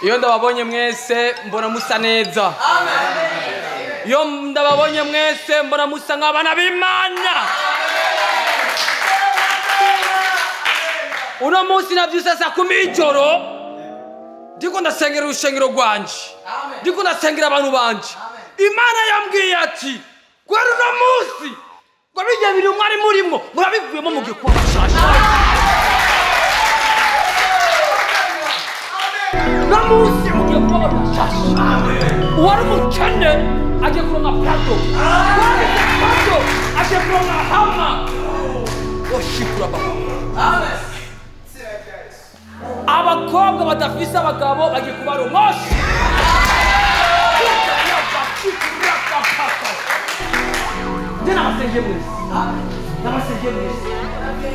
Iyo ndababonye mwese mbona musa neza. Iyo ndababonye mwese mbona musa nk'abana b'Imana. Uno munsi navyutse saa 10 y'ijoro ndiko ndasengera urushengero rwanje, ndiko ndasengera abantu banje. Imana yambwiye ati kwera uno munsi ngo bijye biri mwari murimo murabivuyemo mugiye kuba bashasha. Uno munsi mugiye kuba bashasha. Uwari umukene agiye kuronka Prado, uwari Prado agiye kuronka Hama. Oshikura baba. Amen. Abakobwa badafise abagabo bagiye kubaronka.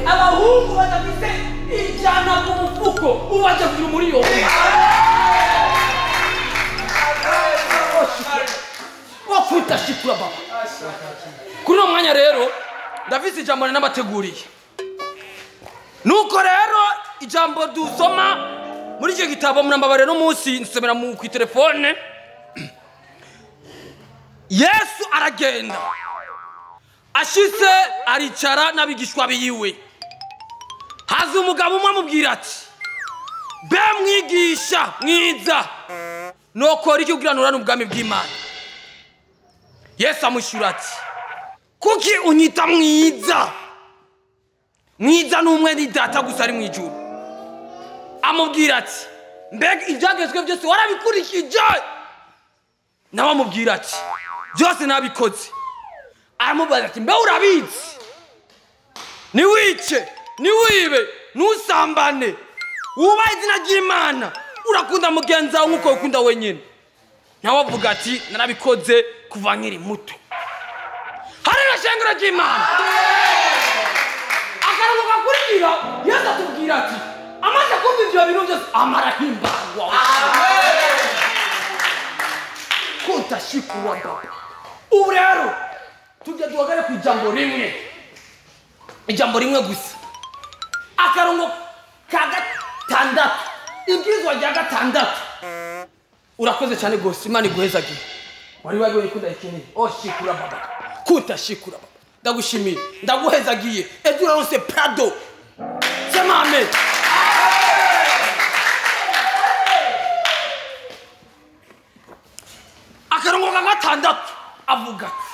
Abahungu badafise ijana ku mufuko ubu baje kugira umuriyoni. Wakwita shikura baba. Kuri uno mwanya rero ndafise ijambo nabateguriye. Nuko rero ijambo dusoma muri icyo gitabo murambabare no munsi nsomera mu ku telefone. Yesu aragenda ashitse aricara n'abigishwa biwe. Haza umugabo umwe amubwira ati be mwigisha mwiza, nokora iki kugira nurane ubwami bw'Imana? Yesu amushura ati kuki unyita mwiza? Mwiza n'umwe ni data gusa ari mu ijuru. Amubwira ati mbega ibyagezwe byose warabikurikije? Nawe amubwira ati byose nabikoze. Aramubaza ati mbe urabizi? Niwice, niwibe, ntusambane, wubahe izina ry'Imana, urakunda mugenzi wawe nk'uko ukunda wenyine. Nawe avuga ati narabikoze kuva nkiri muto. Haleluya, shengero ry'Imana. Akarongo gakurikira Yesu atubwira ati amaze kumva ibyo bintu byose amarahimbagwa. Kutashikura baba. Ubu rero tujya duhagare ku ijambo rimwe, ijambo rimwe gusa. Akarongo ka gatandatu, ibwirizwa rya gatandatu. Urakoze cyane gose, Imana iguhezagiye. Wari wabonye ko ndayikeneye. Oh shikura baba, kutashikura baba. Ndagushimiye, ndaguhezagiye. Ejo uraronse Prado. Sema amen. Akarongo ka gatandatu avuga ati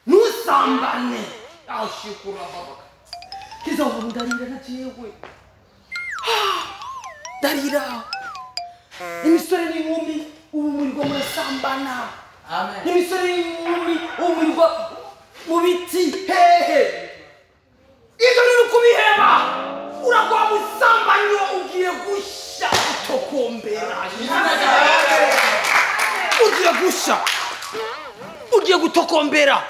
ntusambane. Aho shikura baba. Kiza ubu ndarira na jewe. Darira. Imisore n'inkumi ubu murirwa murasambana. Amen. Imisore n'inkumi ubu murirwa mu biti hehe. Ibyo ni ukubiheba. Uragwa musambanyo ugiye gusha utokombera. Ugiye gusha, ugiye gutokombera,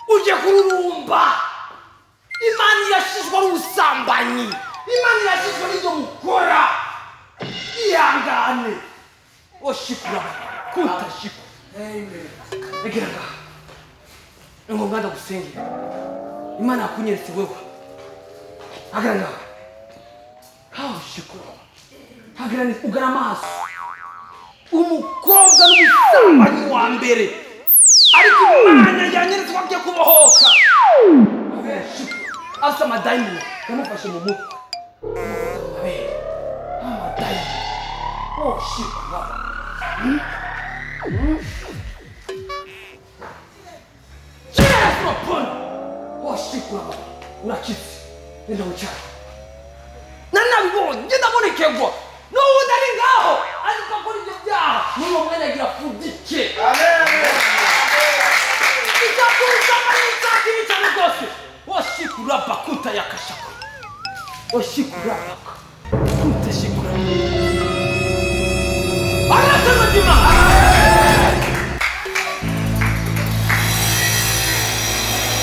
ugiye kururumba. Imana irashishwa n'ubusambanyi. Imana irashishwa n'ibyo mukora. Ihangane. Oshikura kutashikura. Amen. Egera ngaha. Ngombwa ndagusengera. Imana yakunyeretse wewe. Hagarara ngaha. Oshikura. Hagarara ugara amaso. Umukobwa n'umusambanyi wa mbere. Ariko Imana yanyeretse ko agiye kubohoka. Asa amadayimoni yamufashe mu mutwe. Amadayimoni. Oshikura. Oshikura. Urakitse. Nenda wicara. Nanabibonye ngenda mbonekegwa. N'ubundi ari ngaho ariko akora ibyo byaha. N'uwo mwanya agira fudike. Amen. Icyakuzama n'icyakiri cyane rwose. Oshikura bakuta yakashako. Oshikura bakuta shikura. Arasema.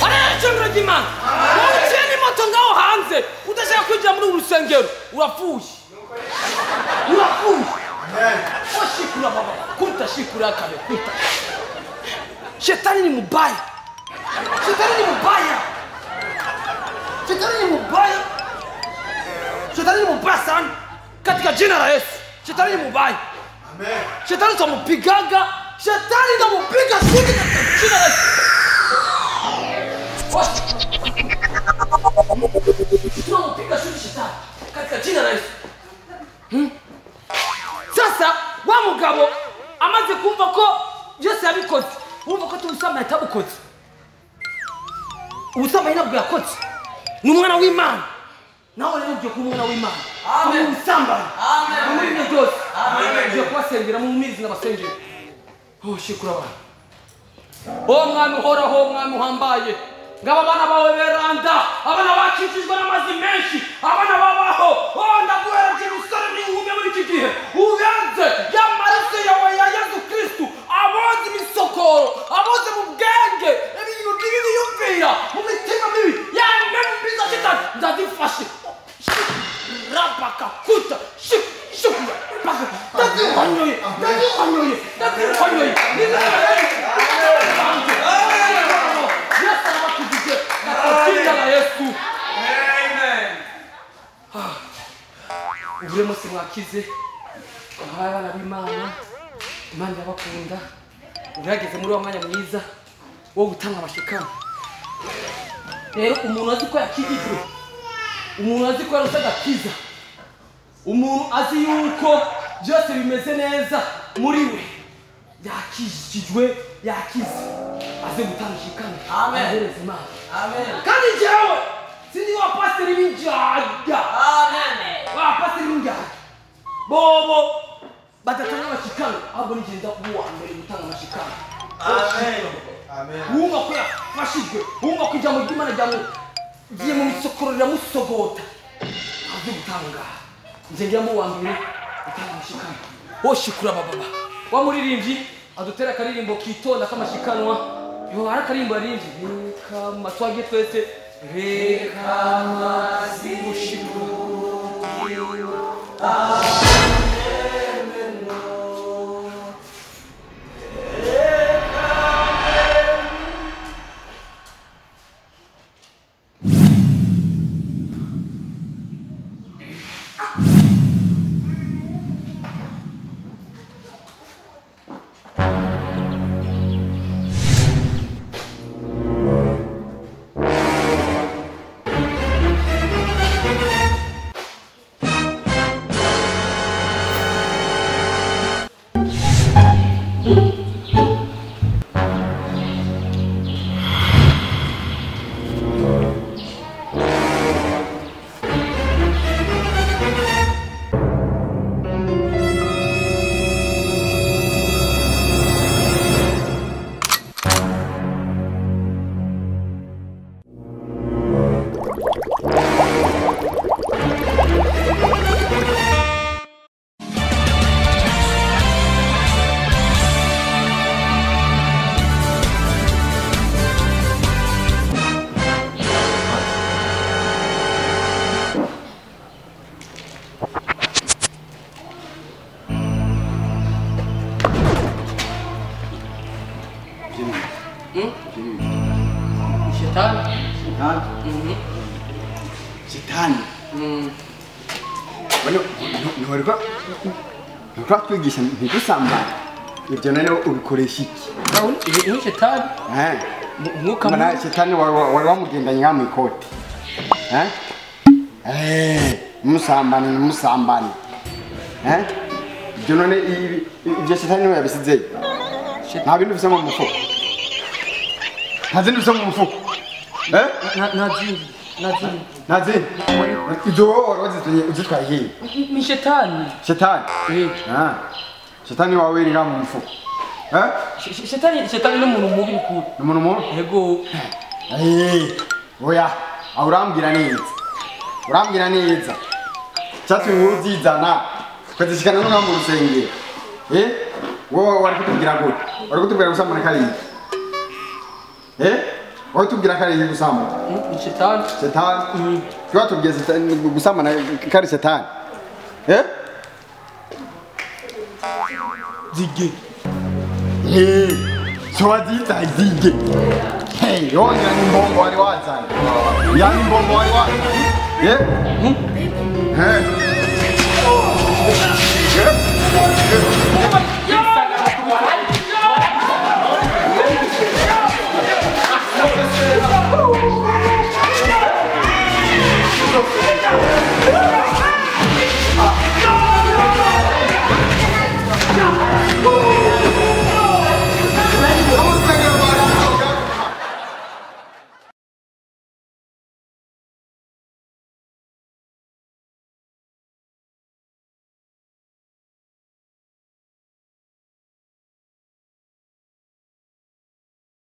Arasema. Wowe ni moto ngaho hanze udashaka kwinjira muri uru rusengero urapfuye. Urapfuye. Oshikura baba kuta shikura kabe kuta. Shetani ni mubaya. Shetani ni mubaya. Shetani ni mubaya. Shetani ni mubaya sana katika jina la Yesu. Shetani ni mubaya. Amen. Shetani tutamupigaga. Shetani tamupiga shuti katika jina la Yesu. Tunamupiga shuti shetani katika jina la Yesu. Sasa wa mugabo amaze kumva ko Yesu yabikoze, wumva ko tubusambanyi atabukoze. Ubusambanyi ntabwo yakoze. Ni umwana w'Imana. Nawe rero ugiye kuba umwana w'Imana. Amen. Ubusambanyi. Amen. Muri ibyo byose. Amen. Ugiye kubasengera mu mizi n'abasengera. Oh, shikura abantu. Oh mwami uhoraho, mwami uhambaye. Ngaba abana bawe beranda, abana bakikijwe n'amazi menshi, abana babaho. Oh, ndaguhereje umusore n'inkumi muri iki gihe. Ubenze y'amaraso yawe ya Yesu Kristu, aboze imisokoro, aboze mu bwenge, ibintu bibi biyumvira, mu mitima mibi, ya mbi za shetani, ndazifashe. Rabakakuta, shikura, ndazihonyoye, ndazihonyoye, ndazihonyoye. Jina la Yesu. Amen. Ubure mose mwakize abana b'Imana, Imana irabakunda. Urageze muri wa mwanya mwiza wo gutanga amashikano. Rero umuntu azi ko yakijijwe, umuntu azi ko yarose agakiza, umuntu azi yuko byose bimeze neza muri we, yakijijwe, yakize, aze gutanga ishikano. Amen. Ahereze Imana. Amen. Kandi jewe sindi wa pasiteri b'injyajya. Amen. Wa pasiteri b'injyajya bobo badatanga amashikano, ahubwo nigenda kuba uwa mbere gutanga amashikano. Amen. Amen. Wumva ko yafashijwe, wumva ko ijambo ry'Imana ryamugiye mu misokoro riramusogota, aze gutanga. Nje ngira mu wa mbere gutanga amashikano. Woshikura baba wa muririmbyi adutera akaririmbo kitonda k'amashikanwa. Yo hari akaririmbo yaririmbye reka matwage twese, reka mazi gushikura. Shetani. Shetani. Shetani. Bano ntiwarwa twigisha ntigusambane. Ibyo none ubikoresha iki? Ibi ni shetani. Eh. Umwuka mubi. Shetani wari wamugendanye nka mu ikoti. Eh? Eh, musambane musambane. Eh? Ibyo none ibyo shetani niwe yabisizeyo. Nta bintu bisa mu mufuko. Nta zindi bisa mu mufuko. Eh? Nta zindi. Nta zindi. Ibyo wowe wari uzitwaye hehe? Ni shetani. Shetani? Ah. Shetani wawe iri mu mufuko. Eh? Shetani ni umuntu mubi mukuru. Ni umuntu mubi? Yego. Eh. Oya, urambwira neza. Urambwira neza. Cyatumye uzizana ukazishikana no mu rusengero. Eh? Wowe wari kutubwira gute? Wari kutubwira gusambana kariya? Eh? Wari kutubwira kariya gusambana? Ni shetani. Shetani. Twatubwiye shetani gusambana kari shetani. Eh? Zige. Eh. Swazita zige. Hey, yongera ni mbongo wari wazanye. Yani mbongo wari wazanye. Eh? Eh.